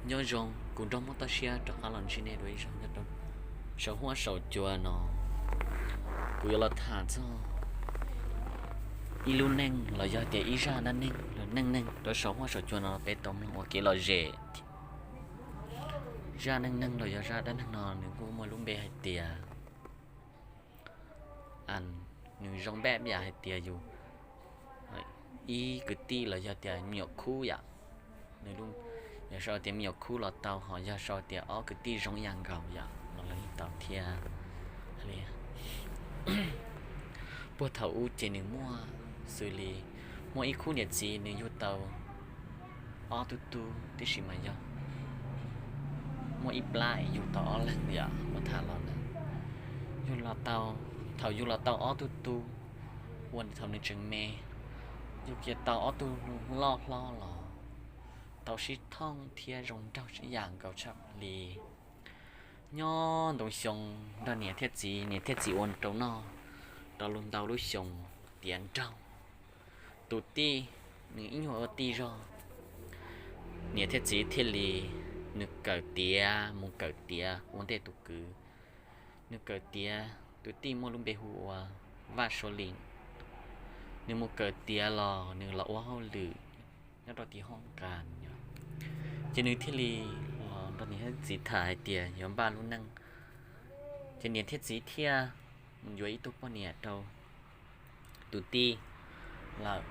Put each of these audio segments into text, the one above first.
Nyob zoo, kuv nrog muab toj siab rov qab los ntsib nej dua ib zaug nyob rau saum huab saum cua no. Kuv yuav los tham txog ib lub neej los yog tias ib zaj dab neeg los neej neeg rau saum huab saum cua no peb tau mloog ua kev lom zem. Zaj neej neeg los yog zaj dab neeg no nws kuj muaj lub npe hais tias, nws zoo npab yam hais tias yus ib kwv tij los yog tias me nyuam khub yom, nws, yog sau tias me nyuam khub los tau, ho yog sau tias ob kwv tij zoo ib yam nkaus yom los yeej tau thiab. Puag thaum ub ces nws muaj xws li muaj ib khub niam txiv nws yug tau ob tug tub, tiam sis mas yog muaj ib plab yug tau ob leeg yom, muab tham los na. Yug los tau, thaum yug los tau ob tug tub, ua thaum nws tseem me, yug kiag tau ob tug loj hlob los tau sib thooj thiab zoo nraug ib yam nkaus tshaj li. Nyob ntau xyoo nrog niam thiab txiv, niam thiab txiv ua rau noj rau lub ntau lub xyoo tiav nraug. Tus tij, nws ib nyuag ua tij zog, niam thiab txiv thiaj li, nws kawm tiav, mus kawm tiav ua ntej tus kwv. Nws kawm tiav, tus tij muaj lub npe hu ua Vaj Suav Lis. Nws mus kawm tiav los nws los ua hauj lwm nyob rau tim hoob kas yom. Ces nws thiaj li los nrog niam thiab txiv tham hais tias yuav npaj lub neej. Ces niam thiab txiv thiaj mus yuav ib tug poj niam rau tus tij lawm.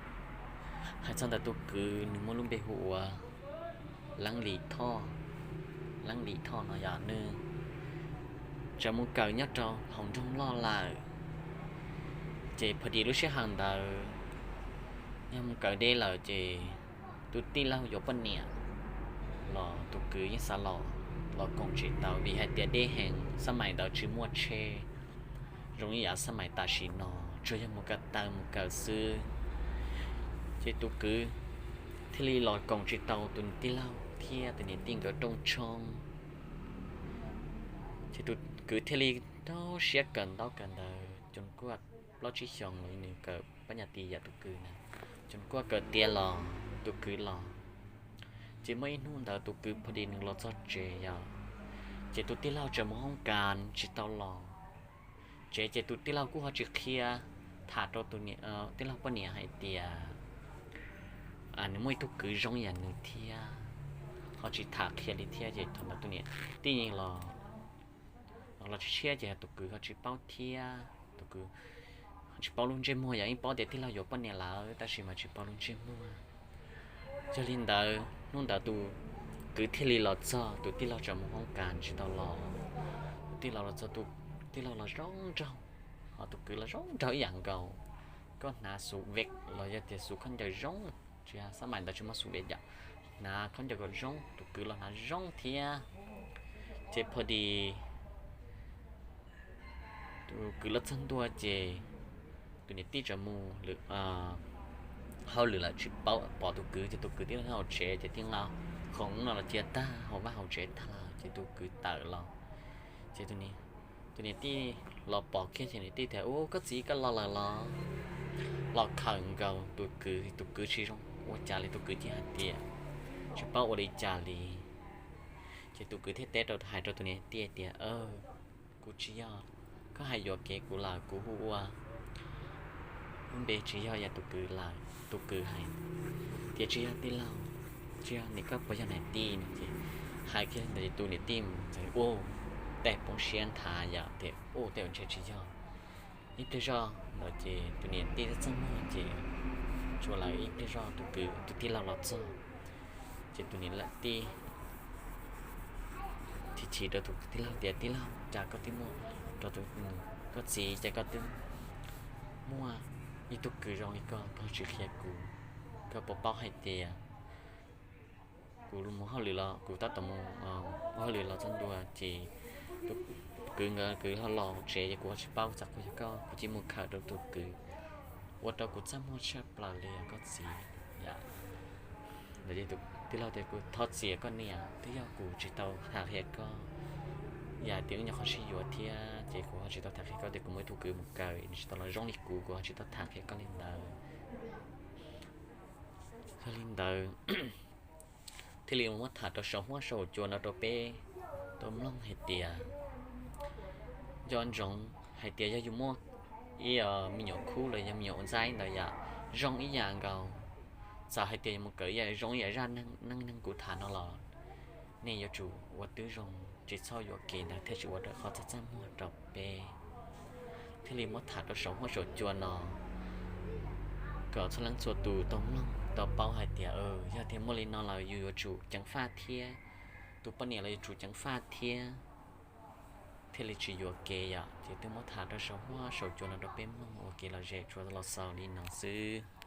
Hais txog ntawm tus kwv, nws muaj lub npe hu ua Leeb Lis Thoj. Leeb Lis Thoj no yog nws tseem mus kawm nyob rau hauv nroog loj lawm. Ces pha dis lub sij hawm ntawd yog mus kawm deb lawm ces tus tij laug yuav poj niam los tus kwv yeej xav los, los koom tsis tau vim hais tias deb heev, xab mais ntawd tsis muaj tsheb zoo ib yam xab mais tam sim no, tsuas yog mus ko taw mus kawm xwb. Ces tus kwv thiaj li los koom tsis tau tus tij laug thiab tus niam tij nkawd rooj tshoob. Ces tus kwv thiaj li rau siab kawm ntaub kawm ntawv, ces kuj plaub tsib xyoos los nws kawm pab nyas tis yam tus kwv na, ces kuj kawm tiav los tus kwv los. Ces muaj ib hnub ntawd tus kwv pha dis nws los txog tsev yom, ces tus tij laug tseem mus hoob kas tsis tau los tsev, ces tus tij laug kuj ho tsis qhia, tham rau tus tij laug poj niam hais tias nws muaj ib tug kwv zoo yam nws thiab, ho tsis tham qhia li thiab. Ces thaum ntawd tus niam tij los, los tshiab tshiab ces tus kwv ho tsis paub thiab. Tus kwv ho tsis paub lub ntsej muag, yog yeej paub tias tij laug yuav poj niam lawm tab sis mas tsis paub lub ntsej muag. Yog li ntawd hnub ntawd tus kwv thiaj li los txog, tus tij laug tseem mus hoob kas tsis tau los. Tus tij laug los txog, tus tij laug los zoo nraug, ho tus kwv los zoo nraug ib yam nkaus. Koj hnav xuv vej los yog tias xuv khaub ncaws zoo, tsis, xab mais ntawd tsis muaj xuv vej yom, hnav khaub ncaws kom zoo, tus kwv los hnav zoo thiab. Ces pha dis tus kwv los txog ntua ces tus niam tij tseem mus hauj lwm lawm tsis paub pom tus kwv, ces tus kwv tij laug nyob hauv tsev ces tij laug khoom no los cia tag hauv vaj hauv tsev tag lawm ces tus kwv tawm los. Ces tus niam tij los pom kiag ces niam tij tias, Ub, koj txiv koj los lawm los? Los khawm nkaus tus kwv, tus kwv tsis zoo ua cas li, tus kwv cia hais tias tsis paub ua li cas li. Ces tus kwv thiaj teb rau, hais rau tus niam tij tias, Kuv tsis yog, koj hais yuam kev kuv lawm, kuv hu ua lub npe tsis yog yam tus kwv lawm. Tus kwv hais tias, Tsis yog tij laug, tsis yog, nim koj puas yog niam tij no? Ces hais kiag ntawd tus niam tij ua tej poob siab nthav yam tias, Ub, tej zaum ntshe tsis yog. Ib pliag zoj ntawd ces tus niam tij txaj muag ces tsuas lawm ib pliag zoj tus kwv, tus tij laug los txog. Ces tus niam tij chim chim rau tus tij laug tias, Tij laug, cas koj twb muaj, rau tus, koj txiv, cas koj twb muaj ib tug kwv zoo li koj, koj tsis qhia kuv? Koj puas paub hais tias kuv mus hauj lwm los, kuv tab tom mus ua hauj lwm los txog ntua ces tus kwv nkawd kwv ho los tsev, ces kuv ho tsis paub, txawm kuv yog koj kuv cia li mus khawm rau tus kwv, ua rau kuv txaj muag tshaj plaws li os koj txiv. Ntawd ces tus tij laug tias, Kuv thov txim koj niam, twb yog kuv tsis tau tham qhia koj, yam tias wb nyuam qhuav sib yuav thiab ces kuv ho tsis tau tham qhia koj tias kuv muaj ib tug kwv mus kawm nws tsis tau los zoo li kuv, kuv ho tsis tau tham qhia koj li ntawd. Yog li ntawd, thiaj li muab tham rau saum huab saum cua no rau peb tau mloog hais tias, nco ntsoov hais tias yog yus muaj ib me nyuam khub los yog me nyuam ua ntxaib ntawd yom, zoo ib yam nkaus, txawm hais tias yuav mus kawm ib yam zoo ib yam zaj neej neeg kuv tham no los nej yuav tsum ua tib zoo, tsis txhob yuam kev ntawd thiaj tsis ua rau qhov txaj txaj muag rau peb. Thiaj li muab tham rau saum huab saum cua no kom txhua leej txhua tus tau mloog tau paub hais tias yog tias muaj li no lawm yus yuav tsum ceev faj thiab, tus poj niam los yuav tsum ceev faj thiab, thiaj li tsis yuam kev yom. Ces twb muab tham rau saum huab saum cua no rau peb mloog ua kev lom zem tshua los xaus li no xwb.